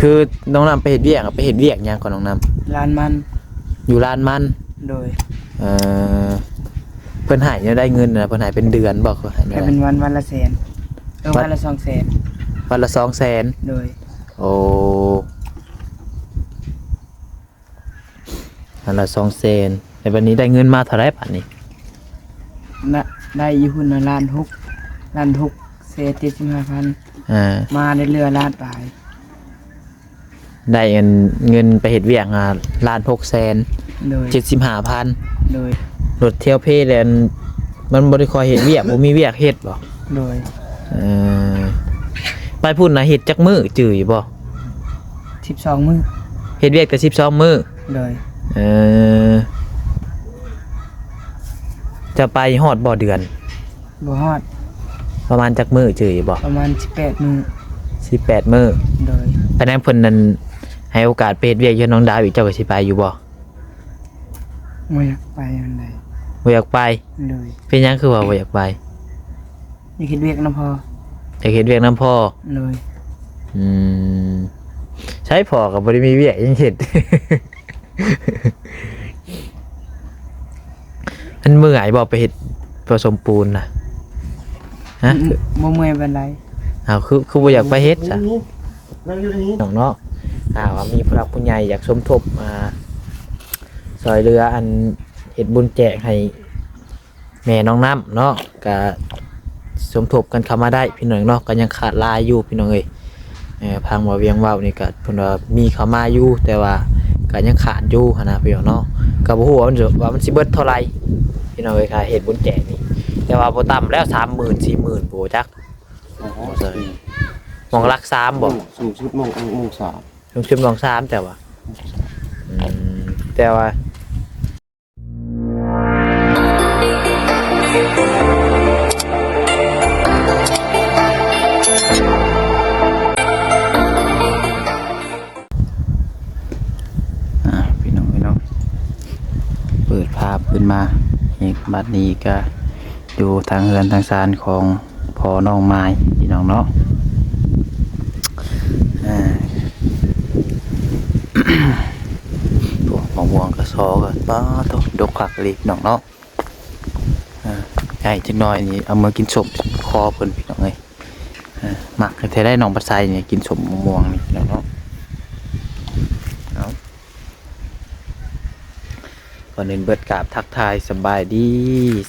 ຄືນ້ອງນ້ຳໄປເຮັດວຽກ ໄປເຮັດວຽກຫຍັງກໍນ້ອງນ້ຳ? ລານມັນ. ຢູ່ລານມັນ? ໂດຍ. ເອີ ເພິ່ນໃຫ້ແນວໃດເງິນນະ? ເພິ່ນໃຫ້ເປັນເດືອນບໍ່? ເພິ່ນໃຫ້ແນວໃດ? ໃຫ້ເປັນວັນ ວັນລະແສນ. ເອີ ວັນ ວັນລະສອງແສນ. ວັນລະສອງແສນ? ໂດຍ. ໂອ້ ອັນລະສອງແສນ ແລ້ວບັດນີ້ໄດ້ເງິນມາເທົ່າໃດບາດນີ້? ນະ ໄດ້ຢູ່ພຸ້ນນະ ລ້ານຫົກ ລ້ານຫົກແສນເຈັດສິບຫ້າພັນ ອ່າ ມາໄດ້ເຫຼືອລ້ານປາຍ. ໄດ້ອັນເງິນໄປເຮັດວຽກ ອ່າ ລ້ານຫົກແສນ ໂດຍ ເຈັດສິບຫ້າພັນ. ໂດຍ. ລົດທ່ຽວເພແລ້ວ ມັນບໍ່ໄດ້ຄ່ອຍເຮັດວຽກ ບໍ່ມີວຽກເຮັດບໍ່? ໂດຍ. ເອີ ໄປພຸ້ນນະເຮັດຈັກມື້ຈື່ຢູ່ບໍ່? ສິບສອງມື້. ເຮັດວຽກແຕ່ສິບສອງມື້? ໂດຍ. ເອີ ຈະໄປຮອດບໍ່ເດືອນ? ບໍ່ຮອດ. ປະມານຈັກມື້ຈື່ຢູ່ບໍ່? ປະມານສິບແປດມື້. ສິບແປດມື້? ໂດຍ. ປານນັ້ນເພິ່ນນັ້ນໃຫ້ໂອກາດໄປເຮັດວຽກຢູ່ນຳນ້ອງດາວອີກ ເຈົ້າກໍຊິໄປຢູ່ບໍ່? ບໍ່ຢາກໄປປານໃດ. ບໍ່ຢາກໄປ? ໂດຍ. ເປັນຫຍັງຄືວ່າບໍ່ຢາກໄປ? ຢາກເຮັດວຽກນຳພໍ່. ຢາກເຮັດວຽກນຳພໍ່? ໂດຍ. ອືມ ໃຊ້ພໍ່ກໍບໍ່ໄດ້ມີວຽກຫຍັງເຮັດ. ມັນເມື່ອຍບໍ່ໄປເຮັດ ປະສົມປູນນະ? ຮະ? ບໍ່ ບໍ່ເມື່ອຍປານໃດ. ອ້າວ ຄື ຄືບໍ່ຢາກໄປເຮັດຊະ? ນ້ອງເນາະ ຖ້າວ່າມີຜູ້ຫຼັກຜູ້ໃຫຍ່ຢາກສົມທົບ ອ່າ ຊ່ອຍເຫຼືອ ອັນ ເຮັດບຸນແຈກໃຫ້ ແມ່ນ້ອງນ້ຳເນາະ ກະສົມທົບກັນເຂົ້າມາໄດ້ພີ່ນ້ອງເນາະ ກະຍັງຂາດຫຼາຍຢູ່ພີ່ນ້ອງເອີຍ. ເອີ ທາງບ່າວວຽງເວົ້ານີ້ກະເພິ່ນວ່າມີເຂົ້າມາຢູ່ ແຕ່ວ່າກະຍັງຂາດຢູ່ຫັ້ນນະພີ່ນ້ອງເນາະ. ກະບໍ່ຮູ້ວ່າມັນ ວ່າມັນຊິເບິດເທົ່າໃດພີ່ນ້ອງເອີຍ ຄ່າເຮັດບຸນແຈກນີ້ ແຕ່ວ່າບໍ່ຕ່ຳແລ້ວ ສາມໝື່ນ ສີ່ໝື່ນ ບໍ່ຈັກ. ອໍ ໝ່ອງຫຼັກສາມບໍ່? ສູງສຸດໝ່ອງ ໝ່ອງສາມ ສູງສຸດໝ່ອງສາມ ແຕ່ວ່າ ອືມ ແຕ່ວ່າ ອ່າ ພີ່ນ້ອງ ພີ່ນ້ອງ ເປີດພາບຂຶ້ນມາອີກ ບັດນີ້ກະຢູ່ທາງເຮືອນທາງຊານຂອງພໍ່ນ້ອງມາຍ ພີ່ນ້ອງເນາະ. ອ່າ ໂອ້ ມະມ່ວງກະຊອກະ ປາໂທ້ ດົກຄັກອີ່ຫຼີ ພີ່ນ້ອງເນາະ. ອ່າ ໃຫຍ່ຈັກໜ້ອຍນີ້ເອົາມາກິນສົ້ມຄໍເພິ່ນ ພີ່ນ້ອງເອີຍ. ອ່າ ມັກແທ້ໆ ໄດ໋ນ້ອງພັດໄຊນີ້ ກິນສົ້ມມະມ່ວງນີ້ ພີ່ນ້ອງເນາະ. ເອົາ ກ່ອນອື່ນເບິດກາບທັກທາຍສະບາຍດີ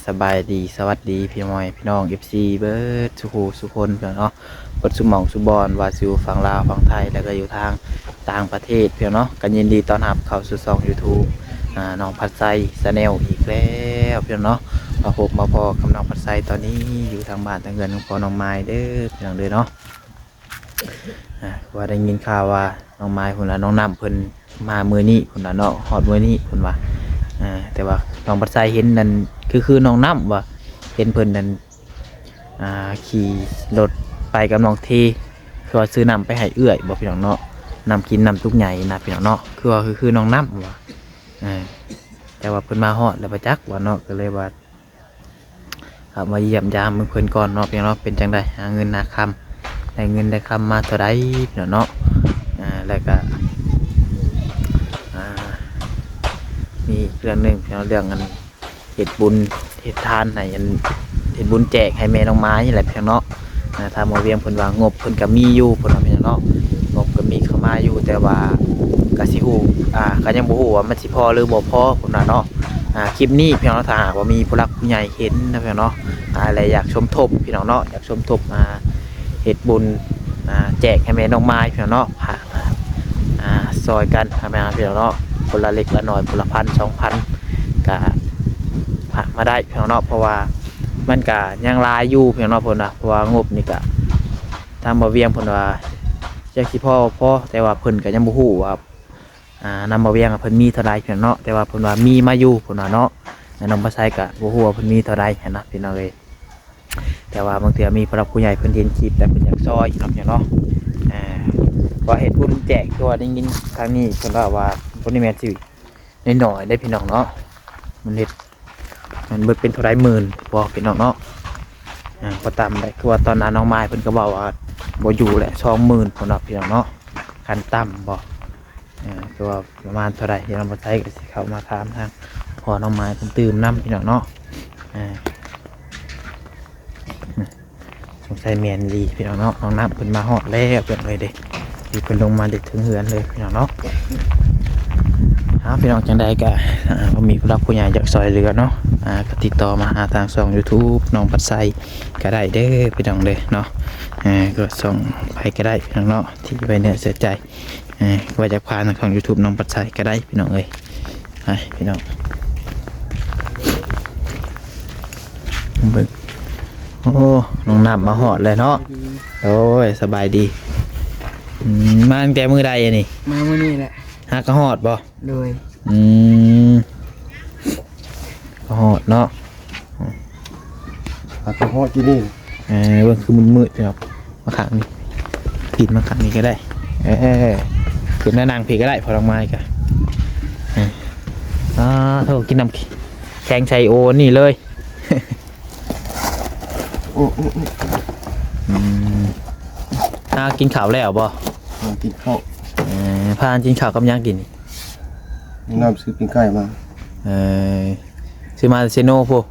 ສະບາຍດີ ສະຫວັດດີ ພີ່ນ້ອງ ພີ່ນ້ອງ ເອັຟຊີ ເບິດສູ່ຜູ້ສູ່ຄົນ ພີ່ນ້ອງເນາະ. ເບິດສູ່ໝ່ອງສູ່ບ່ອນ ວ່າຊິຢູ່ຝັ່ງລາວ ຝັ່ງໄທ ແລ້ວກໍຢູ່ທາງຕ່າງປະເທດ ພີ່ນ້ອງເນາະ. ກໍຍິນດີຕ້ອນຮັບເຂົ້າສູ່ຊ່ອງ YouTube ອ່າ ນ້ອງພັດໄຊ Channel ອີກແລ້ວ ພີ່ນ້ອງເນາະ. ມາພົບມາພໍ້ກັບນ້ອງພັດໄຊ ຕອນນີ້ຢູ່ທາງບ້ານທາງເຮືອນຂອງພໍ່ນ້ອງມາຍເດີ ພີ່ນ້ອງເດີເນາະ. ອ່າ ວ່າໄດ້ຍິນຂ່າວວ່ານ້ອງມາຍເພິ່ນວ່າ ນ້ອງນ້ຳເພິ່ນມາມື້ນີ້ເພິ່ນວ່າເນາະ ຮອດມື້ນີ້ເພິ່ນວ່າ. ອ່າ ແຕ່ວ່ານ້ອງບັດໄຊເຫັນນັ້ນ ຄື ຄືນ້ອງນ້ຳວ່າ ເຫັນເພິ່ນນັ້ນ ອ່າ ຂີ່ລົດໄປກັບນ້ອງເທ ຄືວ່າຊື້ນ້ຳໄປໃຫ້ເອື້ອຍບໍພີ່ນ້ອງເນາະ ນ້ຳກິນນ້ຳຕຸກໃຫຍ່ນະພີ່ນ້ອງເນາະ ຄືວ່າ ຄື ຄືນ້ອງນ້ຳວ່າ. ອ່າ ແຕ່ວ່າເພິ່ນມາຮອດແລ້ວບໍ່ຈັກວ່າເນາະ ກໍເລີຍວ່າ ເຂົ້າມາຢ້ຽມຢາມເບິ່ງເພິ່ນກ່ອນເນາະ ພີ່ນ້ອງເນາະ ເປັນຈັ່ງໃດ ຫາເງິນຫາຄຳ ໄດ້ເງິນໄດ້ຄຳມາເທົ່າໃດພີ່ນ້ອງເນາະ. ອ່າ ແລ້ວກະ ອ່າ ມີອີກເລື່ອງໜຶ່ງພີ່ນ້ອງ ເລື່ອງອັນເຮັດບຸນເຮັດທານໃຫ້ອັນ ເຮັດບຸນແຈກໃຫ້ແມ່ນ້ອງມາຍນີ້ແຫຼະພີ່ນ້ອງເນາະ. ອ່າ ທາງໝໍວຽງເພິ່ນວ່າງົບເພິ່ນກໍມີຢູ່ເພິ່ນວ່າພີ່ນ້ອງເນາະ ງົບກໍມີເຂົ້າມາຢູ່ ແຕ່ວ່າກໍຊິຮູ້ ອ່າ ກໍຍັງບໍ່ຮູ້ວ່າມັນຊິພໍຫຼືບໍ່ພໍເພິ່ນວ່າເນາະ. ອ່າ ຄລິບນີ້ພີ່ນ້ອງ ຖ້າຫາກວ່າມີຜູ້ຫຼັກຜູ້ໃຫຍ່ເຫັນນະພີ່ນ້ອງເນາະ ອ່າ ແລະ ຢາກສົມທົບພີ່ນ້ອງເນາະ ຢາກສົມທົບ ອ່າ ເຮັດບຸນ ອ່າ ແຈກໃຫ້ແມ່ນ້ອງມາຍພີ່ນ້ອງເນາະ ອ່າ ຊ່ອຍກັນນະພີ່ນ້ອງເນາະ ຄົນລະເລັກລະນ້ອຍ ຄົນລະພັນສອງພັນ ກະຝາກມາໄດ້ພີ່ນ້ອງເນາະ. ເພາະວ່າມັນກະຍັງຫຼາຍຢູ່ພີ່ນ້ອງເນາະ ເພິ່ນວ່າ ເພາະວ່າງົບນີ້ກະ ທາງບ່າວວຽງເພິ່ນວ່າ ຈັກຊິພໍບໍ່ພໍ ແຕ່ວ່າເພິ່ນກະຍັງບໍ່ຮູ້ວ່າ ອ່າ ນຳບ່າວວຽງເພິ່ນມີເທົ່າໃດພີ່ນ້ອງເນາະ ແຕ່ວ່າເພິ່ນວ່າມີມາຢູ່ເພິ່ນວ່າເນາະ. ແລະ ນ້ອງປາໄຊກໍບໍ່ຮູ້ວ່າເພິ່ນມີເທົ່າໃດຫັ້ນນະພີ່ນ້ອງເອີຍ ແຕ່ວ່າບາງເທື່ອມີຜູ້ຫຼັກຜູ້ໃຫຍ່ເພິ່ນເຫັນຄລິບແລ້ວເພິ່ນຢາກຊ່ອຍເນາະພີ່ນ້ອງເນາະ. ອ່າ ວ່າເຮັດບຸນແຈກ ຄືວ່າໄດ້ຍິນທາງນີ້ເພິ່ນເວົ້າວ່າ ບໍ່ໄດ້ແມ່ນຊິນ້ອຍໆເດ້ພີ່ນ້ອງເນາະ ມັນເຮັດ ມັນເບິດເປັນເທົ່າໃດໝື່ນບໍ່ພີ່ນ້ອງເນາະ. ອ່າ ບໍ່ຕ່ຳໃດ ຄືວ່າຕອນນັ້ນນ້ອງມາຍເພິ່ນກໍເວົ້າວ່າບໍ່ຢູ່ແຫຼະ ສອງໝື່ນພຸ້ນເນາະພີ່ນ້ອງເນາະ. ຂັ້ນຕ່ຳບໍ່ ເອີ ຄືວ່າປະມານເທົ່າໃດ ເຮົາບໍ່ໄດ້ກໍຊິເຂົ້າມາຖາມທາງພໍ່ນ້ອງມາຍເພິ່ນຕື່ມນຳ ພີ່ນ້ອງເນາະ. ເອີ ສົງໄສແມ່ນອີ່ຫຼີ ພີ່ນ້ອງເນາະ. ນ້ອງນ້ຳເພິ່ນມາຮອດແລ້ວ ເພິ່ນເອີຍເດ້ ທີ່ເພິ່ນລົງມາເດັດເທິງເຮືອນເລີຍ ພີ່ນ້ອງເນາະ. ເອົາ ພີ່ນ້ອງ ຈັ່ງໃດກໍ ອ່າ ບໍ່ມີຜູ້ຫຼັກຜູ້ໃຫຍ່ຢາກຊ່ອຍເຫຼືອເນາະ ອ່າ ກໍຕິດຕໍ່ມາຫາທາງຊ່ອງ YouTube ນ້ອງປັດໄຊກໍໄດ້ເດີ ພີ່ນ້ອງເດີເນາະ. ອ່າ ກໍຊ່ອງໃຜກໍໄດ້ ພີ່ນ້ອງເນາະ ທີ່ໄວ້ເນື້ອເຊື່ອໃຈ ອ່າ ວ່າຈະຜ່ານທາງ YouTube ນ້ອງປັດໄຊກໍໄດ້ ພີ່ນ້ອງເອີຍ. ໄປ ພີ່ນ້ອງ ເບິ່ງ ໂອ້ ນ້ອງນ້ຳມາຮອດແລ້ວເນາະ. ໂອ້ຍ ສະບາຍດີ. ອືມ ມາຕັ້ງແຕ່ມື້ໃດອັນນີ້? ມາມື້ນີ້ແຫຼະ. ຫາກໍຮອດບໍ່? ໂດຍ. ອືມ ກໍຮອດເນາະ. ຫາກໍຮອດທີ່ນີ້. ເອີ ເບິ່ງຄືມືດໆ ພີ່ນ້ອງ. ມາຂ້າງນີ້ ປີນມາຂ້າງນີ້ກໍໄດ້. ເອີ ຂຶ້ນມານັ່ງພີ້ກໍໄດ້ ພໍດອກໄມ້ກໍ ເອີ ອ່າ ໂທ ກິນນ້ຳແຂງໃສ່ໂອນີ້ເລີຍ. ໂອ້ ໂອ້ ໂອ້ ອືມ ຫາກິນເຂົ້າແລ້ວບໍ່? ຫາກິນເຂົ້າ. ເອີ ພາກັນກິນເຂົ້າກັບຫຍັງກິນ? ນ້ຳຊື້ປີ້ງໄກ່ມາ. ເອີ ຊື້ມາແຕ່ເຊໂນພຸ້ນ?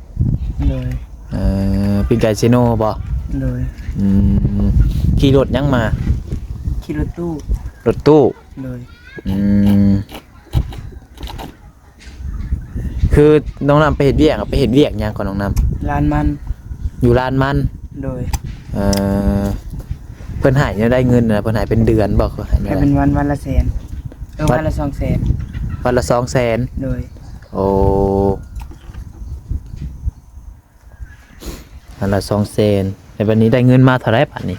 ໂດຍ. ເອີ ປີ້ງໄກ່ເຊໂນບໍ່? ໂດຍ. ອືມ ຂີ່ລົດຫຍັງມາ? ຂີ່ລົດຕູ້. ລົດຕູ້? ໂດຍ. ອືມ ຄືນ້ອງນ້ຳໄປເຮັດວຽກ ໄປເຮັດວຽກຫຍັງກ່ອນນ້ອງນ້ຳ? ລານມັນ. ຢູ່ລານມັນ? ໂດຍ. ເອີ ເພິ່ນໃຫ້ແນວໃດເງິນນະ? ເພິ່ນໃຫ້ເປັນເດືອນບໍ່? ເພິ່ນໃຫ້ແນວໃດ? ໃຫ້ເປັນວັນ ວັນລະແສນ. ເອີ ວັນ ວັນລະສອງແສນ. ວັນລະສອງແສນ? ໂດຍ. ໂອ້ ອັນລະສອງແສນ. ແລ້ວບັດນີ້ໄດ້ເງິນມາເທົ່າໃດບັດນີ້?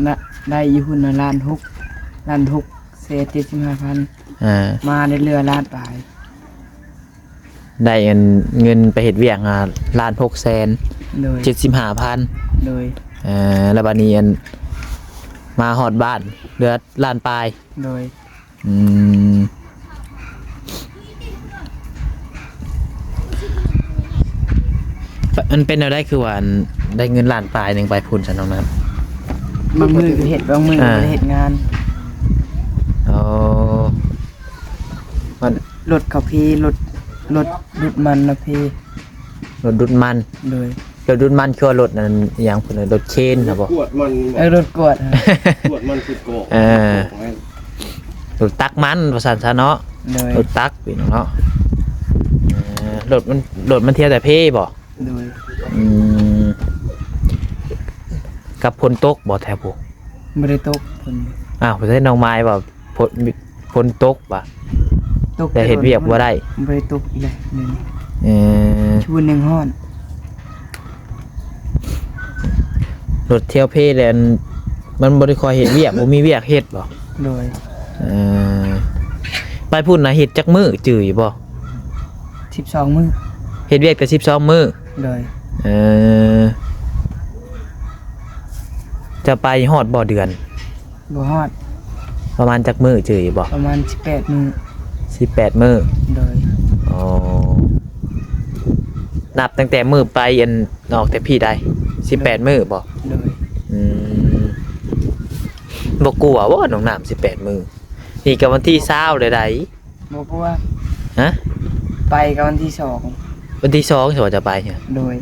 ນະ ໄດ້ຢູ່ພຸ້ນນະ ລ້ານຫົກ ລ້ານຫົກແສນເຈັດສິບຫ້າພັນ. ອ່າ ມາໄດ້ເຫຼືອລ້ານປາຍ. ໄດ້ອັນເງິນໄປເຮັດວຽກ ອ່າ ລ້ານຫົກແສນ ໂດຍ ເຈັດສິບຫ້າພັນ. ໂດຍ. ເອີ ແລ້ວບັດນີ້ອັນ ມາຮອດບ້ານເຫຼືອລ້ານປາຍ. ໂດຍ. ອືມ ມັນເປັນແນວໃດ ຄືວ່າ ອັນ ໄດ້ເງິນລ້ານປາຍໜຶ່ງໄປພຸ້ນຊັ້ນນ້ອງນ້ຳ? ບາງມື້ກໍເຮັດ ບາງມື້ກໍ ອ່າ ບໍ່ໄດ້ເຮັດງານ. ອໍ ມັນ ລົດເຂົາພີ ລົດ ລົດດູດມັນນະພີ. ລົດດູດມັນ. ໂດຍ. ລົດດູດມັນຄືວ່າລົດອັນຫຍັງພຸ້ນນະ ລົດເຄນນະບໍ່? ກວດມັນ. ເອີ ລົດກວດ ກວດມັນຄືກອກ. ເອີ ລົດຕັກມັນວ່າຊັ້ນຊະເນາະ. ໂດຍ. ລົດຕັກພີ່ນ້ອງເນາະ. ເອີ ລົດມັນ ລົດມັນທ່ຽວແຕ່ເພບໍ່? ໂດຍ. ອືມ ກັບຝົນຕົກບໍ່ແຖວພຸ້ນ? ບໍ່ໄດ້ຕົກຝົນ. ອ້າວ ບໍ່ໃຊ່ນ້ອງມາຍວ່າ ຝົນ ຝົນຕົກຫວາ? ຕົກ ແຕ່ເຮັດວຽກບໍ່ໄດ້. ບໍ່ໄດ້ຕົກອີກແລ້ວ. ເອີ ຊຸມື້ໜຶ່ງຮ້ອນ. ລົດທ່ຽວເພແລ້ວ ມັນບໍ່ໄດ້ຄ່ອຍເຮັດວຽກ ບໍ່ມີວຽກເຮັດບໍ່? ໂດຍ. ເອີ ໄປພຸ້ນນະເຮັດຈັກມື້ຈື່ຢູ່ບໍ່? ສິບສອງມື້. ເຮັດວຽກແຕ່ສິບສອງມື້? ໂດຍ. ເອີ ຈະໄປຮອດບໍ່ເດືອນ? ບໍ່ຮອດ. ປະມານຈັກມື້ຈື່ຢູ່ບໍ່? ປະມານສິບແປດມື້. ສິບແປດມື້. ໂດຍ. ອໍ ນັບຕັ້ງແຕ່ມື້ໄປ ອັນ ອອກແຕ່ພີ້ໄດ້ ສິບແປດມື້ບໍ່? ໂດຍ. ອືມ ບໍ່ກົວບໍ່ນ້ອງນ້ຳ ສິບແປດມື້? ນີ້ກໍວັນທີຊາວແລ້ວໃດ໋. ບໍ່ກົວ. ຮະ? ໄປກໍວັນທີສອງ. ວັນທີສອງຊິວ່າຈະໄປ? ໂດຍ.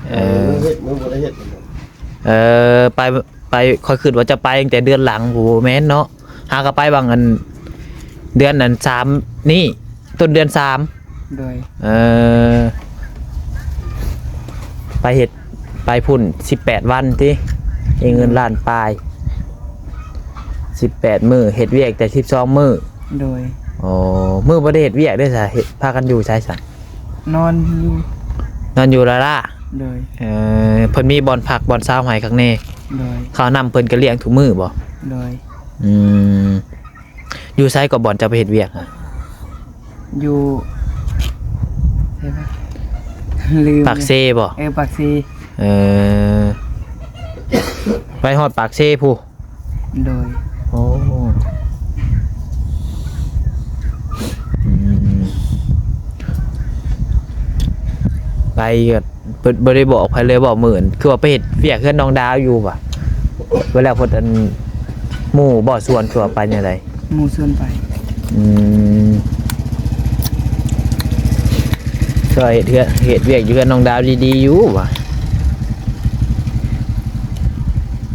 ເອີ ເຮັດ ມື້ບໍ່ໄດ້ເຮັດ. ເອີ ໄປ ໄປ ຂ້ອຍຄິດວ່າຈະໄປຕັ້ງແຕ່ເດືອນຫຼັງ ບໍ່ແມ່ນເນາະ. ຫາກໍໄປຫວ່າງອັນ ເດືອນອັນສາມນີ້ ຕົ້ນເດືອນສາມ. ໂດຍ. ເອີ ໄປເຮັດ ໄປພຸ້ນສິບແປດວັນຕິ ມີເງິນລ້ານປາຍ. ສິບແປດມື້ ເຮັດວຽກແຕ່ສິບສອງມື້. ໂດຍ. ໂອ້ ມື້ບໍ່ໄດ້ເຮັດວຽກເດ້ຊະ ເຮັດ ພາກັນຢູ່ໃສຊະ? ນອນຢູ່ ນອນຢູ່ລາລາ. ໂດຍ. ເອີ ເພິ່ນມີບ່ອນພັກບ່ອນເຊົາໃຫ້ຄັກແນ່. ໂດຍ. ເຂົ້ານ້ຳເພິ່ນກໍລ້ຽງທຸກມື້ບໍ່? ໂດຍ. ອືມ ຢູ່ໃສກໍບ່ອນເຈົ້າໄປເຮັດວຽກ? ຢູ່ ໃສວະ ລືມ. ປາກເຊບໍ່? ເອີ ປາກເຊ. ເອີ ໄປຮອດປາກເຊພຸ້ນ. ໂດຍ. ໂອ້ ອືມ ໄປກໍບໍ່ ບໍ່ໄດ້ບອກໃຜເລີຍບໍ່ ມື້ນັ້ນ ຄືວ່າໄປເຮັດວຽກເຮືອນນ້ອງດາວຢູ່ຫວາ? ເວລາເພິ່ນອັນ ໝູ່ບໍ່ຊວນ ຄືວ່າໄປແນວໃດ? ໝູ່ຊວນໄປ. ອືມ ຄືວ່າເຮັດເຮືອນ ເຮັດວຽກຢູ່ເຮືອນນ້ອງດາວດີໆຢູ່ຫວາ?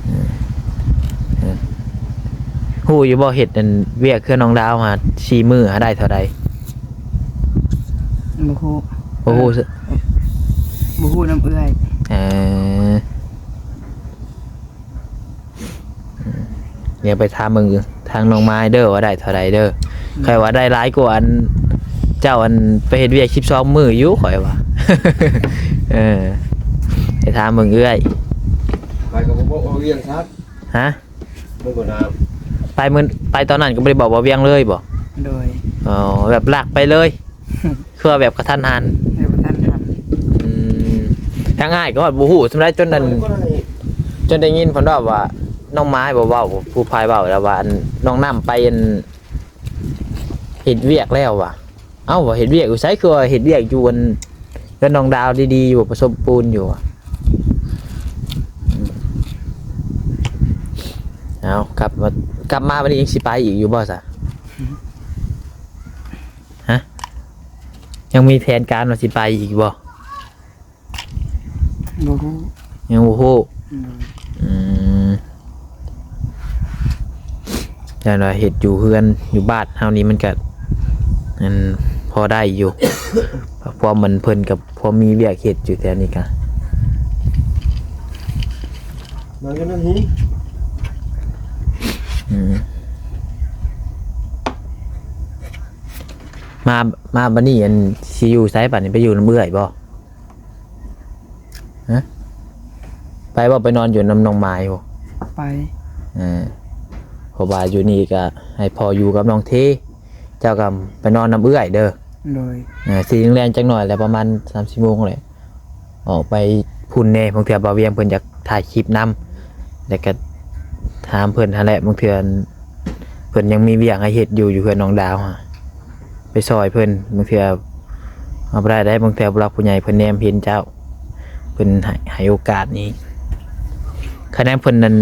ເອີ ເອີ ຮູ້ຢູ່ບໍ່ ເຮັດອັນວຽກເຮືອນນ້ອງດາວຫາ ສີ່ມື້ຫາໄດ້ເທົ່າໃດ? ບໍ່ຮູ້. ບໍ່ຮູ້. ເອີ ບໍ່ຮູ້ນຳເອື້ອຍ. ເອີ ດຽວໄປຖາມເບິ່ງຢູ່ທາງນ້ອງມາຍເດີ ວ່າໄດ້ເທົ່າໃດເດີ. ອືມ ຂ້ອຍວ່າໄດ້ຫຼາຍກວ່າອັນເຈົ້າ ອັນໄປເຮັດວຽກສິບສອງມື້ຢູ່ ຂ້ອຍວ່າ. ເອີ ໄປຖາມເບິ່ງເອື້ອຍ. ໄປກໍບໍ່ບອກວ່າວຽງຊັກ. ຮະ? ມັນກໍນານ. ໄປມື້ ໄປຕອນນັ້ນກໍບໍ່ໄດ້ບອກວ່າວຽງເລີຍບໍ? ໂດຍ. ອໍ ແບບລັກໄປເລີຍ. ຄືວ່າແບບກະທັນຫັນ. ແບບກະທັນຫັນ. ອືມ ທາງອ້າຍກໍບໍ່ຮູ້ສ່ຳໃດ ຈົນນັ້ນ ຈົນໄດ້ຍິນເພິ່ນເວົ້າວ່າ ນ້ອງມາຍບໍ່ເວົ້າ ຜູ້ພາຍເວົ້າແລ້ວວ່າ ອັນ ນ້ອງນ້ຳໄປ ອັນ ເຮັດວຽກແລ້ວວ່າ. ເອົ້າ ວ່າເຮັດວຽກຢູ່ໃສ? ຄືວ່າເຮັດວຽກຢູ່ ອັນ ເຮືອນນ້ອງດາວດີໆຢູ່ ປະສົມປູນຢູ່ວ່າ. ອືມ ເອົາ ກັບມາ ກັບມາບັດນີ້ຍັງຊິໄປອີກຢູ່ບໍ່ຊະ? ຮະ? ຍັງມີແຜນການວ່າຊິໄປອີກບໍ່? ບໍ່ຮູ້. ຍັງບໍ່ຮູ້. ອືມ ອືມ ຢ້ານວ່າເຮັດຢູ່ເຮືອນຢູ່ບ້ານເຮົານີ້ ມັນກະ ອັນ ພໍໄດ້ຢູ່ ພວກມັນ ເພິ່ນກະພໍມີວຽກເຮັດຢູ່ແຖວນີ້ກະ. ມາກັນນັ້ນຫື? ອືມ ມາ ມາບັດນີ້ ອັນ ຊິຢູ່ໃສບັດນີ້? ໄປຢູ່ນຳເອື້ອຍບໍ່? ຮະ? ໄປບໍ່? ໄປນອນຢູ່ນຳນ້ອງມາຍບໍ່? ໄປ. ເອີ ເພາະວ່າຢູ່ນີ້ກະໃຫ້ພໍ່ຢູ່ກັບນ້ອງເທ ເຈົ້າກໍໄປນອນນຳເອື້ອຍເດີ. ໂດຍ. ເອີ ຊິແລງໆ ຈັກໜ້ອຍແຫຼະ ປະມານສາມສີ່ໂມງແຫຼະ ອອກໄປພຸ້ນແດ່. ບາງເທື່ອບ່າວວຽງເພິ່ນຢາກຖ່າຍຄລິບນຳ ແລ້ວກໍຖາມເພິ່ນຫັ້ນແຫຼະ. ບາງເທື່ອເພິ່ນຍັງມີວຽກໃຫ້ເຮັດຢູ່ ຢູ່ເຮືອນນ້ອງດາວ ໄປຊ່ອຍເພິ່ນ. ບາງເທື່ອເຮົາບໍ່ໄດ້ໃດ ບາງເທື່ອຜູ້ຫຼັກຜູ້ໃຫຍ່ເພິ່ນແນມເຫັນເຈົ້າ ເພິ່ນໃຫ້ ໃຫ້ໂອກາດນີ້. ຄັນແນມເພິ່ນນັ້ນ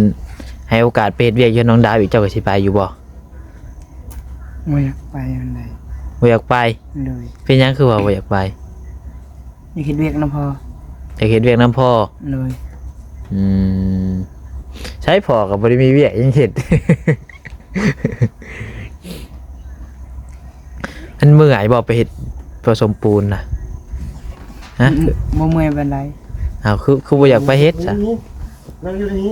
ໃຫ້ໂອກາດໄປເຮັດວຽກຢູ່ເຮືອນນ້ອງດາວອີກ ເຈົ້າກໍຊິໄປຢູ່ບໍ່? ບໍ່ຢາກໄປປານໃດ. ບໍ່ຢາກໄປ? ໂດຍ. ເປັນຫຍັງຄືວ່າບໍ່ຢາກໄປ? ຢາກເຮັດວຽກນຳພໍ່. ຢາກເຮັດວຽກນຳພໍ່? ໂດຍ. ອືມ ໃສພໍ່ກໍບໍ່ໄດ້ມີວຽກຫຍັງເຮັດ. ມັນເມື່ອຍບໍ່ໄປເຮັດປະສົມປູນນະ? ຮະ? ບໍ່ເມື່ອຍປານໃດ. ອ້າວ ຄື ຄືບໍ່ຢາກໄປເຮັດຊະ? ນັ່ງຢູ່ນີ້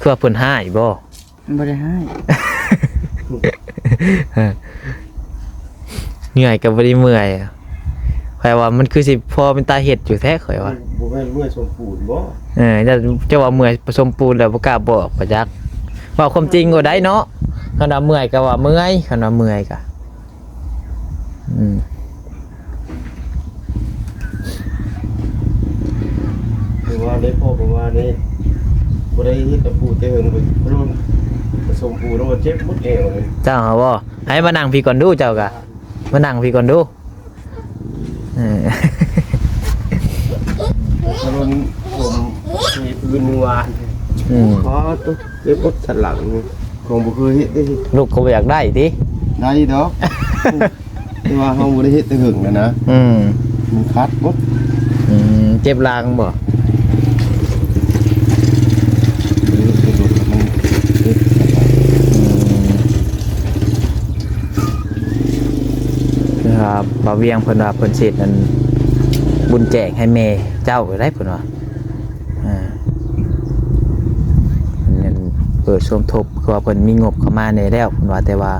ຄືວ່າເພິ່ນຮ້າຍບໍ່? ບໍ່ໄດ້ຮ້າຍ. ເມື່ອຍກໍບໍ່ໄດ້ເມື່ອຍ. ຂ້ອຍວ່າມັນຄືຊິພໍເປັນຕາເຮັດຢູ່ແທ້ ຂ້ອຍວ່າ. ບໍ່ແມ່ນເມື່ອຍສົມປູນບໍ? ເອີ ເຈົ້າ ເຈົ້າວ່າເມື່ອຍປະສົມປູນແລ້ວບໍ່ກ້າບອກ ບໍ່ຈັກ. ເວົ້າຄວາມຈິງກໍໄດ້ເນາະ. ຄັນວ່າເມື່ອຍກໍວ່າເມື່ອຍ ຄັນວ່າເມື່ອຍກໍ ອືມ ຄືວ່າໄດ້ ພໍ່ກໍວ່າໄດ້ ບໍ່ໄດ້ເຮັດຕະປູແຕ່ເຫິງ ໄປລຸ້ນປະສົມປູແລ້ວວ່າເຈັບໝົດແອວເລີຍ. ເຈົ້າຫາບໍ່? ໃຫ້ມານັ່ງພີ້ກ່ອນດູ ເຈົ້າກະມານັ່ງພີ້ກ່ອນດູ. ເອີ ຖະໜົນສົມ ມີພື້ນເມື່ອວານ. ອືມ ອໍ ຕົວເຈັບໝົດສັນຫຼັງນີ້ ຂອງບໍ່ເຄີຍເຮັດເດ້. ລູກກໍບໍ່ຢາກໄດ້ຕິ? ໄດ້ດອກ ແຕ່ວ່າເຮົາບໍ່ໄດ້ເຮັດແຕ່ເຫິງແລ້ວນະ. ອືມ ມັນຂັດໝົດ. ອືມ ເຈັບຫຼັງບໍ່? ອືມ ຄືວ່າບ່າວວຽງເພິ່ນວ່າເພິ່ນຊິເຮັດອັນ ບຸນແຈກໃຫ້ແມ່ເຈົ້າໄດ້ ເພິ່ນວ່າ. ອ່າ ເພິ່ນນັ້ນເປີດສົມທົບ ຄືວ່າເພິ່ນມີງົບເຂົ້າມາແດ່ແລ້ວ ເພິ່ນວ່າ ແຕ່ວ່າ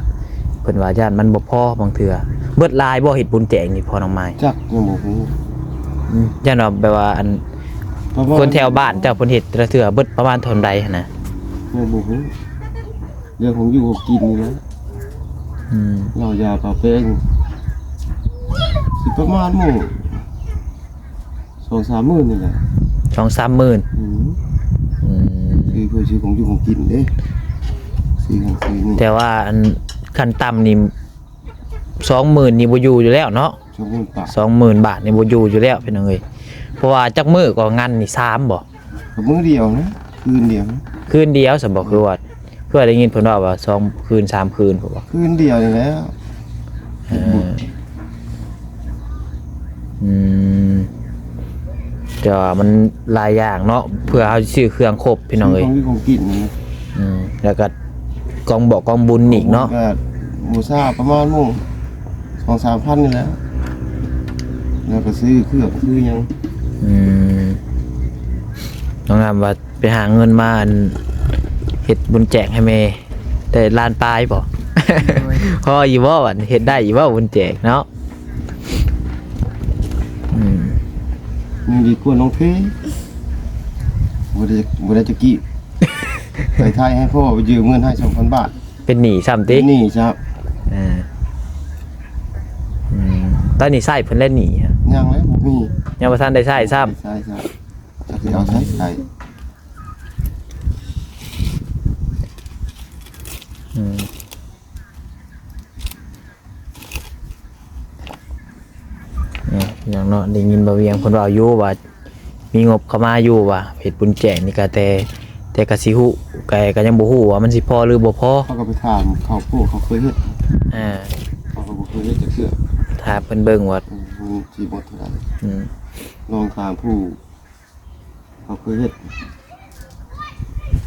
ເພິ່ນວ່າຢ້ານມັນບໍ່ພໍບາງເທື່ອ. ເບິດຫຼາຍບໍ່ເຮັດບຸນແຈກນີ້ ພໍ່ນ້ອງມາຍ? ຈັກ ຍັງບໍ່ຮູ້. ອືມ ຢ້ານວ່າແບບວ່າອັນ ປະມານ ຄົນແຖວບ້ານເຈົ້າເພິ່ນເຮັດແຕ່ລະເທື່ອເບິດປະມານເທົ່າໃດຫັ້ນນະ? ຍັງບໍ່ຮູ້ ເລື່ອງຂອງຢູ່ຂອງກິນນີ້ນະ. ອືມ ເຫຼົ້າຢາປາແປ້ງ ຊິປະມານໝູ່ ສອງສາມໝື່ນນີ້ແຫຼະ. ສອງສາມໝື່ນ. ອືມ ອືມ ຄືເພື່ອຊື້ຂອງຢູ່ຂອງກິນເດ້ ຊື້ຂອງຊື້ນີ້. ແຕ່ວ່າອັນ ຂັ້ນຕ່ຳນີ້ ສອງໝື່ນນີ້ບໍ່ຢູ່ຢູ່ແລ້ວເນາະ. ສອງໝື່ນບາດ ສອງໝື່ນບາດນີ້ບໍ່ຢູ່ຢູ່ແລ້ວ ພີ່ນ້ອງເອີຍ. ເພາະວ່າຈັກມື້ກໍງັນນີ້ ສາມບໍ່? ກໍມື້ດຽວນະ ຄືນດຽວນະ. ຄືນດຽວຊັ້ນບໍ່? ຄືວ່າ ຄືວ່າໄດ້ຍິນເພິ່ນເວົ້າວ່າສອງຄືນສາມຄືນພຸ້ນບໍ່? ຄືນດຽວນີ້ແຫຼະ. ເອີ ອືມ ແຕ່ວ່າມັນຫຼາຍຢ່າງເນາະ ເພື່ອເຮົາຊິຊື້ເຄື່ອງຄົບພີ່ນ້ອງເອີຍ. ຊື້ຂອງກິນຂອງກິນນີ້ນະ. ອືມ ແລ້ວກໍກອງບອກກອງບຸນອີກເນາະ. ກອງບຸນກໍບູຊາປະມານໝູ່ສອງສາມພັນນີ້ແຫຼະ ແລ້ວກໍຊື້ເຄື່ອງຊື້ຫຍັງ. ອືມ ນ້ອງນ້ຳວ່າ ໄປຫາເງິນມາ ອັນ ເຮັດບຸນແຈກໃຫ້ແມ່ ໄດ້ລ້ານປາຍບໍ່? ໂດຍ ພໍຢູ່ບໍ່ບັດນີ້ ເຮັດໄດ້ຢູ່ບໍ່ບຸນແຈກເນາະ? ອືມ ຍັງດີກວ່ານ້ອງເພ ບໍ່ໄດ້ ບໍ່ໄດ້ຈັກກີບ ໄປໄທໃຫ້ພໍ່ ໄປຢືມເງິນໃຫ້ສອງພັນບາດ ເປັນໜີ້ຊ້ຳຕິ? ເປັນໜີ້ຊ້ຳ. ເອີ ອືມ ຕອນນີ້ໃຊ້ເພິ່ນແລ້ວໜີ້? ຍັງແຫຼະ ບໍ່ມີ ຍັງບໍ່ທັນໄດ້ໃຊ້ຊ້ຳ. ໃຊ້ຊ້ຳ ຈັກຊິເອົາໃສໃຊ້. ອືມ ເອີ ຢ່າງເນາະ ໄດ້ຍິນບ່າວວຽງເພິ່ນເວົ້າຢູ່ວ່າ ມີງົບເຂົ້າມາຢູ່ວ່າ ເຮັດບຸນແຈກນີ້ກະແຕ່ ແຕ່ກະຊິຮູ້ ກະ ກະຍັງບໍ່ຮູ້ວ່າມັນຊິພໍຫຼືບໍ່ພໍ. ເຂົາກໍໄປຖາມເຂົາ ພວກເຂົາເຄີຍເຮັດ. ເອີ ເຂົາກໍບໍ່ເຄີຍເຮັດຈັກເທື່ອ ຖາມເພິ່ນເບິ່ງວ່າ ອືມ ມັນຊິໝົດເທົ່າໃດ. ອືມ ລອງຖາມຜູ້ ເຂົາເຄີຍເຮັດ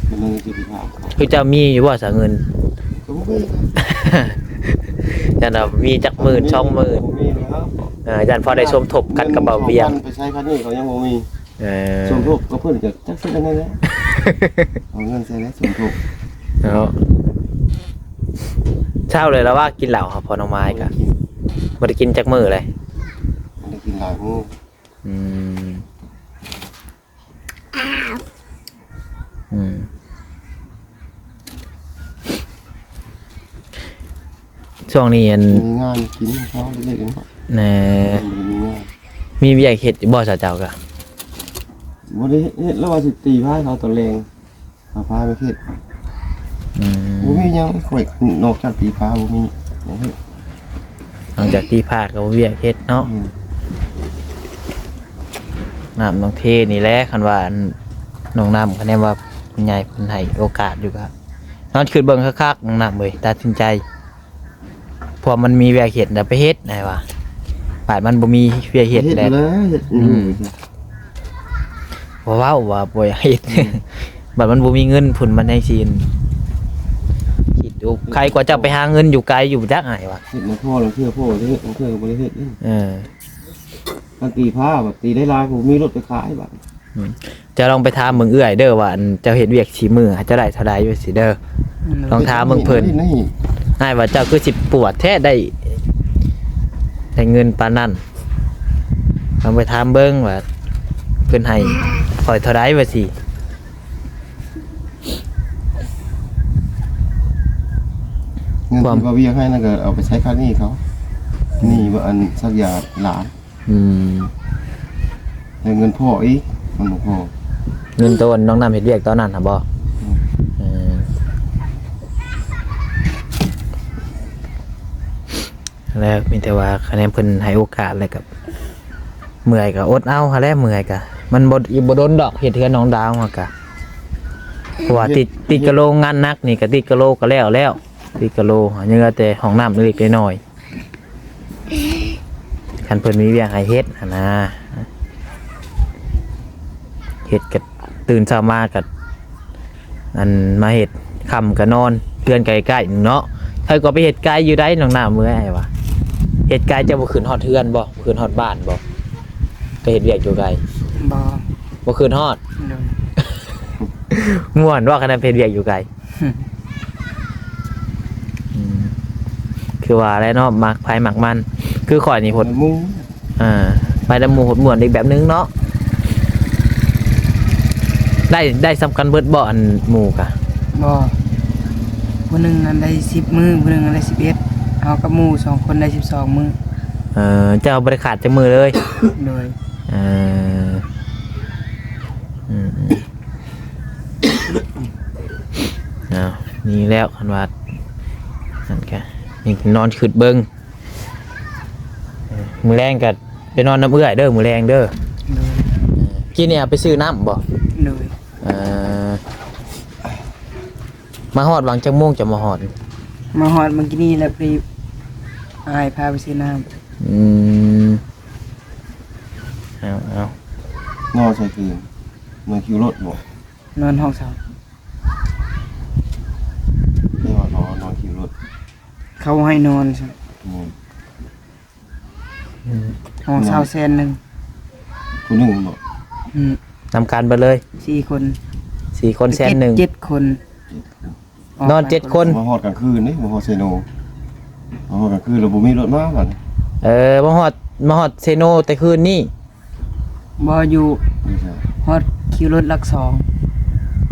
ມັນຍັງຊິໄປຖາມເຂົາ. ຄືເຈົ້າມີຢູ່ບໍ່ສະເງິນ? ກໍບໍ່ມີນະ ຢ້ານວ່າມີຈັກໝື່ນສອງໝື່ນ. ບໍ່ມີແລ້ວ ເອີ ຢ້ານພໍໄດ້ສົມທົບກັນກັບບ່າວວຽງ. ເງິນສອງພັນໄປໃຊ້ຄັນນີ້ເຂົາຍັງບໍ່ມີ. ເອີ ສົມທົບກັບເພິ່ນກໍຈັກຊິເຮັດແນວໃດແຫຼະ ເອົາເງິນໃສ່ແລ້ວສົມທົບເນາະ. ເຊົ້າເລີຍລະວ່າກິນເຫຼົ້າຫາພໍ່ນ້ອງມາຍກະ ບໍ່ໄດ້ກິນ ບໍ່ໄດ້ກິນຈັກມື້ເລີຍ. ບໍ່ໄດ້ກິນຫຼາຍມື້. ອືມ ອືມ ຊ່ວງນີ້ອັນ ມີງານກິນເຂົາເລັກໆ ແນ່ ບໍ່ໄດ້ມີງານ. ມີວຽກເຮັດຢູ່ບໍ່ ສາວເຈົ້າກະ? ບໍ່ໄດ້ເຮັດ ແລ້ວວ່າຊິຕີພ້າຍເຂົາຕອນແລງ. ຫາພາໄປເຮັດ. ອືມ ບໍ່ມີຫຍັງ ຂ້ອຍນອກຈາກຕີພ້າບໍ່ມີຫຍັງເຮັດ. ນອກຈາກຕີພ້າກໍບໍ່ວຽກເຮັດເນາະ. ອືມ ນ້ຳນ້ອງເທນີ້ແຫຼະ ຄັນວ່າ ອັນ ນ້ອງນ້ຳ ຄັນແນມວ່າຜູ້ໃຫຍ່ເພິ່ນໃຫ້ໂອກາດຢູ່ ກໍນອນຄິດເບິ່ງຄັກໆ ນ້ອງນ້ຳເອີຍ ຕັດສິນໃຈ. ເພາະມັນມີວຽກເຮັດແລ້ວໄປເຮັດ ອ້າຍວ່າ ບາດມັນບໍ່ມີວຽກເຮັດແລ້ວ ເຮັດຢູ່ແລ້ວ ເຮັດຢູ່. ອືມ ບໍ່ເວົ້າວ່າບໍ່ຢາກເຮັດ. ອືມ ບາດມັນບໍ່ມີເງິນພຸ້ນ ມັນຈັ່ງຊີ້ ຄິດຢູ່ ເຮັດ ໃຄກວ່າເຈົ້າໄປຫາເງິນຢູ່ໄກຢູ່ຈັກ ອ້າຍວ່າ. ເຮັດນຳພໍ່ລາງເທື່ອພໍ່ໄດ້ເຮັດ ລາງເທື່ອກໍບໍ່ໄດ້ເຮັດ. ເອີ ຄັນຕີພ້າ ບາດຕີໄດ້ຫຼາຍ ບໍ່ມີລົດໄປຂາຍບາດ. ອືມ ເຈົ້າລອງໄປຖາມເບິ່ງເອື້ອຍເດີ ວ່າ ອັນ ເຈົ້າເຮັດວຽກສີ່ມື້ ເຈົ້າໄດ້ເທົ່າໃດ ວ່າຊີ້ເດີ. ອືມ ລອງຖາມເບິ່ງເພິ່ນ ອ້າຍວ່າເຈົ້າຄືຊິປວດແທ້ ໄດ້ ໄດ້ເງິນປານນັ້ນ. ລອງໄປຖາມເບິ່ງວ່າເພິ່ນໃຫ້ຂ້ອຍເທົ່າໃດ ວ່າຊີ້. ເງິນທີ່ວ່າວຽກໃຫ້ນັ້ນກໍເອົາໄປໃຊ້ຄ່າໜີ້ເຂົາ ໜີ້ວ່າ ອັນ ສັກຢາຫຼານ. ອືມ ແລະເງິນພໍ່ອີກ ມັນບໍ່ພໍ. ເງິນໂຕນ້ອງນ້ຳເຮັດວຽກຕອນນັ້ນຫະບໍ່? ອືມ ເອີ ແລ້ວມີແຕ່ວ່າຄະແນນເພິ່ນໃຫ້ໂອກາດ ແລ້ວກໍເມື່ອຍກໍອົດເອົາຫັ້ນແຫຼະ. ເມື່ອຍກໍມັນບໍ່ ອີກບໍ່ດົນດອກ ເຮັດເຮືອນນ້ອງດາວຫັ້ນກະ ເພາະວ່າຕິດ ຕິດກະໂລງານໜັກນີ້ ກໍຕິດກະໂລກໍແລ້ວແລ້ວ ຕິດກະໂລ ຍັງເຫຼືອແຕ່ຫ້ອງນ້ຳເລັກໆນ້ອຍໆ. ຄັນເພິ່ນມີວຽກໃຫ້ເຮັດຫັ້ນນາ ເຮັດກໍຕື່ນເຊົ້າມາກໍ ອັນ ມາເຮັດ ຄ່ຳກໍນອນ. ເຮືອນກໍໃກ້ໆເນາະ ໃຜກໍໄປເຮັດໄກຢູ່ໃດ໋ ນ້ອງນ້ຳເອີຍ ອ້າຍວ່າ. ເຮັດໄກເຈົ້າບໍ່ຂຶ້ນຮອດເຮືອນບໍ່? ບໍ່ຂຶ້ນຮອດບ້ານບໍ່? ໄປເຮັດວຽກຢູ່ໄກ. ບໍ່ ບໍ່ຂຶ້ນຮອດ. ໂດຍ ມ່ວນບໍ່ ຄັນໄປເຮັດວຽກຢູ່ໄກ? ອືມ ຄືວ່າແຫຼະເນາະ ມັກໃຜມັກມັນ. ຄືຂ້ອຍນີ້ພຸ້ນ ໝູ່ ອ່າ ໄປນຳໝູ່ພຸ້ນມ່ວນອີກແບບໜຶ່ງເນາະ. ໄດ້ ໄດ້ສ່ຳກັນເບິດບໍ່ ອັນໝູ່ກະ? ບໍ່ ຜູ້ໜຶ່ງຫັ້ນໄດ້ສິບມື້ ຜູ້ໜຶ່ງຫັ້ນໄດ້ສິບເອັດ ເຮົາກັບໝູ່ສອງຄົນໄດ້ສິບສອງມື້. ເອີ ເຈົ້າບໍ່ໄດ້ຂາດຈັກມື້ເລີຍ? ໂດຍ ເອີ ອືມໆ ອ້າວ ນີ້ແລ້ວ ຄັນວ່າ ນັ້ນກະ ຍັງນອນຄິດເບິ່ງ. ເອີ ມື້ແລງກະໄປນອນນຳເອື້ອຍເດີ ມື້ແລງເດີ. ໂດຍ ກິນນີ້ເອົາໄປຊື້ນ້ຳບໍ່? ໂດຍ ເອີ ມາຮອດຫວ່າງຈັກໂມງ ຈະມາຮອດ? ມາຮອດມື້ກີ້ນີ້ແຫຼະ ພໍດີອ້າຍພາໄປຊື້ນ້ຳ. ອືມ ເອົາ ເອົາ ນອນໃສຄືນ? ນອນຄິວລົດບໍ່? ນອນຫ້ອງເຊົ່າ. ແຕ່ວ່າເຂົານອນຄິວລົດ ເຂົາໃຫ້ນອນຊັ້ນ. ອືມ ອືມ ຫ້ອງເຊົ່າແສນໜຶ່ງ ຜູ້ໜຶ່ງບໍ່? ອືມ ນຳກັນເບິດເລີຍ ສີ່ຄົນ ສີ່ຄົນແສນໜຶ່ງ ເຈັດຄົນ ເຈັດຄົນ ນອນເຈັດຄົນ. ມາຮອດກາງຄືນນີ້ ມາຮອດເຊໂນ ມາຮອດກາງຄືນແລ້ວບໍ່ມີລົດມາບັດນີ້. ເອີ ມາຮອດ ມາຮອດເຊໂນແຕ່ຄືນນີ້. ບໍ່ ຢູ່ ຢູ່ໃສ? ຮອດຄິວລົດຫຼັກສອງ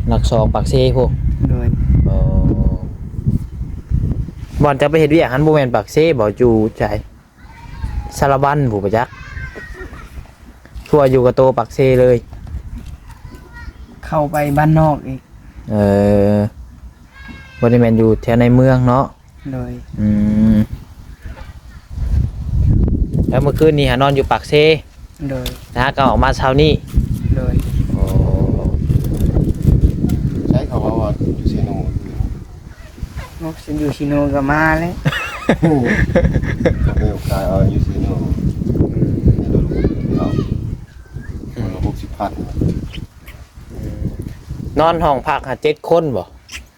ຫຼັກສອງ ປາກເຊພຸ້ນ. ໂດຍ. ອໍ ບ່ອນຈະໄປເຮັດວຽກຫັ້ນບໍ່ແມ່ນປາກເຊບໍ່? ຢູ່ໃສ? ສາລະວັນພຸ້ນບໍ່ຈັກ ຄືວ່າຢູ່ກະໂຕປາກເຊເລີຍ ເຂົ້າໄປບ້ານນອກອີກ. ເອີ ບໍ່ໄດ້ແມ່ນຢູ່ແຖວໃນເມືອງເນາະ. ໂດຍ. ອືມ ແລ້ວມື້ຄືນນີ້ຫານອນຢູ່ປາກເຊ? ໂດຍ. ແລ້ວຫາກໍອອກມາເຊົ້ານີ້? ໂດຍ. ໂອ້ ໃສເຂົາເວົ້າວ່າຢູ່ເຊໂນ? ໂອ້ ຊິຢູ່ເຊໂນກໍມາແລ້ວ. ໂອ້ ເຂົາໄປຂາຍເອົາຢູ່ເຊໂນ ໃນລົດເຂົາ ຄົນລະຫົກສິບພັນ. ອືມ ນອນຫ້ອງພັກຫາເຈັດຄົນບໍ່?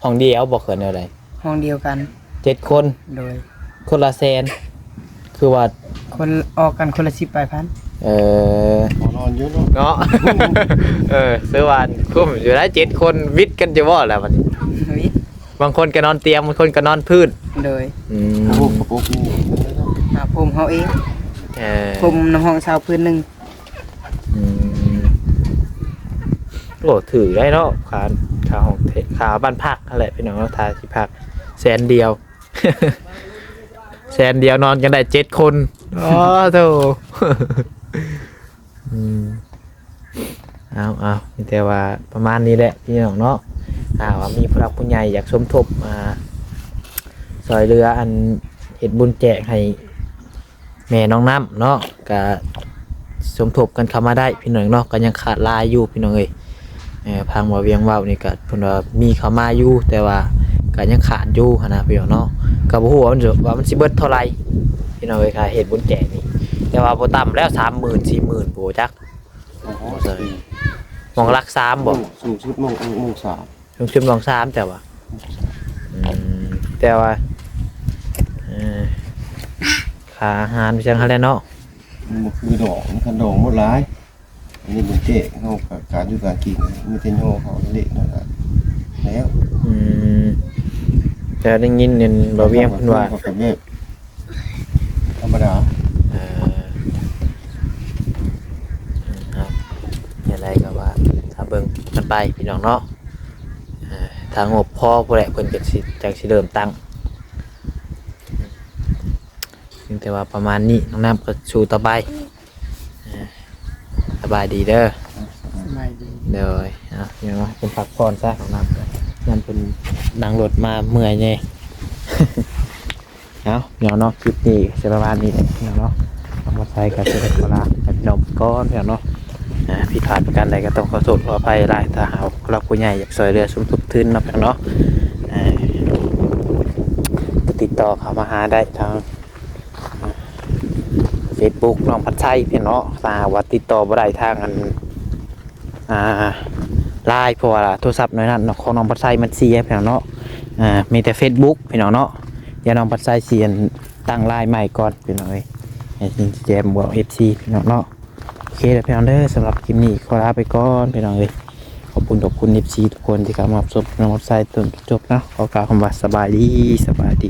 ຫ້ອງດຽວບໍ່ ຄືແນວໃດ? ຫ້ອງດຽວກັນ ເຈັດຄົນ. ໂດຍ. ຄົນລະແສນ ຄືວ່າຄົນ ອອກກັນຄົນລະສິບປາຍພັນ. ເອີ ພໍນອນຢູ່ເນາະ ເນາະ. ເອີ ຄືວ່າຄຸ້ມຢູ່ໄດ໋ ເຈັດຄົນ ວິດກັນຢູ່ບໍ່ລະບັດນີ້? ວິດ. ບາງຄົນກໍນອນຕຽງ ບາງຄົນກໍນອນພື້ນ. ໂດຍ. ອືມ ໂອ້ໂຫ ກະໂປງນີ້ ອ່າ ຜົມເຮົາເອງ. ເອີ ຜົມນຳຫ້ອງເຊົ່າພື້ນໜຶ່ງ. ອືມ ໂອ້ ຖືກໄດ໋ເນາະ ຄ່າ ຄ່າຫ້ອງ ຄ່າບ້ານພັກຫັ້ນແຫຼະພີ່ນ້ອງເນາະ ຖ້າຊິພັກແສນດຽວ ແສນດຽວນອນກັນໄດ້ເຈັດຄົນ. ອໍ ໂທ້ ອືມ ເອົາ ເອົາ ມີແຕ່ວ່າປະມານນີ້ແຫຼະພີ່ນ້ອງເນາະ. ຖ້າວ່າມີຜູ້ຫຼັກຜູ້ໃຫຍ່ຢາກສົມທົບ ອ່າ ຊ່ອຍເຫຼືອ ອັນ ເຮັດບຸນແຈກໃຫ້ ແມ່ນ້ອງນ້ຳເນາະ ກະສົມທົບກັນເຂົ້າມາໄດ້ພີ່ນ້ອງເນາະ. ກະຍັງຂາດຫຼາຍຢູ່ພີ່ນ້ອງເອີຍ. ເອີ ຟັງບ່າວວຽງເວົ້ານີ້ກະເພິ່ນວ່າມີເຂົ້າມາຢູ່ ແຕ່ວ່າກະຍັງຂາດຢູ່ຫັ້ນນະພີ່ນ້ອງເນາະ. ກະບໍ່ຮູ້ວ່າມັນ ວ່າມັນຊິເບິດເທົ່າໃດພີ່ນ້ອງເອີຍ ຄ່າເຮັດບຸນແຈກນີ້ ແຕ່ວ່າບໍ່ຕ່ຳແລ້ວ ສາມໝື່ນ ສີ່ໝື່ນ ບໍ່ຈັກ. ໂອ້ໂຫ ໝ່ອງຫຼັກສາມບໍ່? ສູງສຸດໝ່ອງ ໝ່ອງສາມ ລົງທຶນໝ່ອງສາມເຈົ້າວ່າ. ອືມ ແຕ່ວ່າ ເອີ ຄ່າອາຫານໄປຈັ່ງຫັ້ນແຫຼະເນາະ. ມັນບໍ່ຄືດອງ ຄັນດອງໝົດຫຼາຍ. ອັນນີ້ບຸນແຈກ ເຮົາກະການຢູ່ການກິນ ມີແຕ່ຍໍເຂົ້າເລກນັ້ນລະແລ້ວ. ອືມ ແຕ່ໄດ້ຍິນອັນບ່າວວຽງເພິ່ນວ່າ ເຂົາກໍແບບ ທຳມະດາ. ເອີ ເອົາ ຈັ່ງໃດກໍວ່າຖ້າເບິ່ງກັນໄປພີ່ນ້ອງເນາະ. ເອີ ຖ້າງົບພໍພຸ້ນແຫຼະ ເພິ່ນກໍຊິ ຈັ່ງຊິເລີ່ມຕັ້ງ. ເປັນແຕ່ວ່າປະມານນີ້ ນ້ອງນ້ຳກໍສູ້ຕໍ່ໄປ. ເອີ ສະບາຍດີເດີ. ສະບາຍດີ. ໂດຍ. ເອົາ ເພິ່ນພັກຜ່ອນຊະ ນ້ອງນ້ຳ ຍາມເພິ່ນນັ່ງລົດມາເມື່ອຍແດ່. ເອົາ ເນາະ ເນາະ ຄລິບນີ້ຊິປະມານນີ້ແຫຼະເນາະ. ນ້ອງມອດໄຊກໍຊິໄດ້ຂໍລາກັນໄປກ່ອນເນາະ. ອ່າ ຜິດພາດປະການໃດກໍຕ້ອງຂໍໂທດຂໍອະໄພຫຼາຍ ຖ້າຫາກຜູ້ຫຼັກຜູ້ໃຫຍ່ຢາກຊ່ວຍເຫຼືອສົມທົບທຶນເນາະ ພີ່ນ້ອງເນາະ. ເອີ ຕິດຕໍ່ເຂົ້າມາຫາໄດ້ທາງ ເຟສບຸກນ້ອງພັດໄຊ ພີ່ນ້ອງເນາະ. ຖ້າຫາກວ່າຕິດຕໍ່ບໍ່ໄດ້ທາງອັນ ອ່າ ລາຍ ເພາະວ່າໂທລະສັບໜ່ວຍນັ້ນເນາະ ຂອງນ້ອງພັດໄຊມັນເສຍ ພີ່ນ້ອງເນາະ. ອ່າ ມີແຕ່ເຟສບຸກ ພີ່ນ້ອງເນາະ. ດຽວນ້ອງພັດໄຊຊິອັນຕັ້ງລາຍໃໝ່ກ່ອນ ພີ່ນ້ອງເອີຍ ໃຫ້ຊິແຈ້ງບອກເອັຟຊີ ພີ່ນ້ອງເນາະ. ໂອເຄແລ້ວ ພີ່ນ້ອງເດີ ສຳລັບຄລິບນີ້ຂໍລາໄປກ່ອນ ພີ່ນ້ອງເອີຍ. ຂອບຄຸນ ຂອບຄຸນເອັຟຊີທຸກຄົນທີ່ເຂົ້າມາຮັບຊົມນ້ອງພັດໄຊຈົນຈົບເນາະ. ຂໍກ່າວຄຳວ່າສະບາຍດີ ສະບາຍດີ.